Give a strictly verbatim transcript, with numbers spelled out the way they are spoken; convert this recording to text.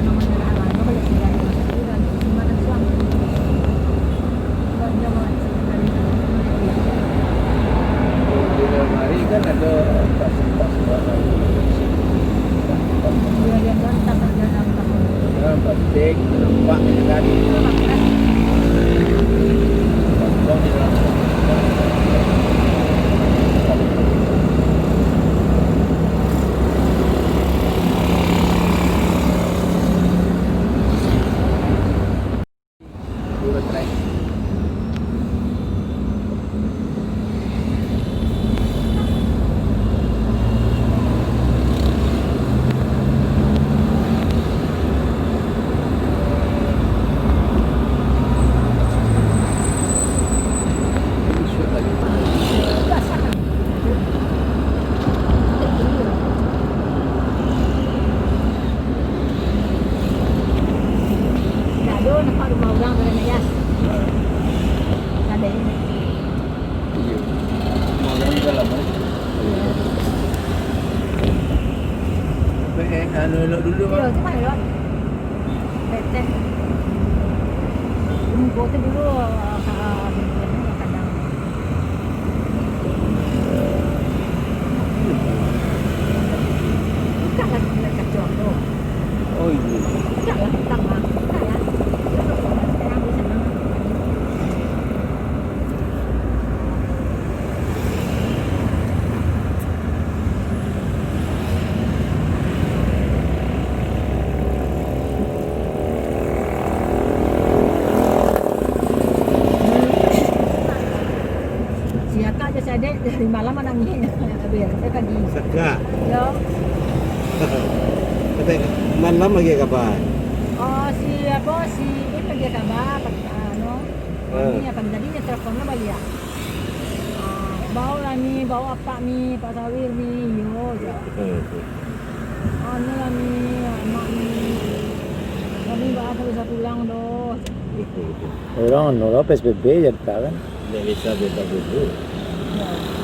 Kalau di lemari kan ado tas-tas barang. Yang penting nampak kan. Buang di dalam. Dak ado nampak rumah urang tu, Yas. Kadai. Iyo. Rumah urang di dalam, eh? Iyo. Tapi, eh, anu elok dulu, Bang. Iyo, tu kan elok. Beteh. Muko tu dulu, ah, kadang. Bukan lagi bulan kacau tu. Oh, iyo. Bukan lah, bukan lah. Bukan lah. Bukan lah. Sekarang di sana. Si akak jo si adek dari malam manangih. Abih, saya pagi. Saka. Yo. Tapi malam lagi kabar. Oh, si apo, si In lagi kabar, anu. Ah. Ni apo, jadi nyo telepon lah baliak. Ah, bao lah ni, bao apak ni, Pak Sawir ni, iyo, cak. Anu lah ni, amak ni. Kami baa ka bisa pulang doh. Urang anu lah, P S B B jadi kan. Ndak bisa bebas dulu. Iyo.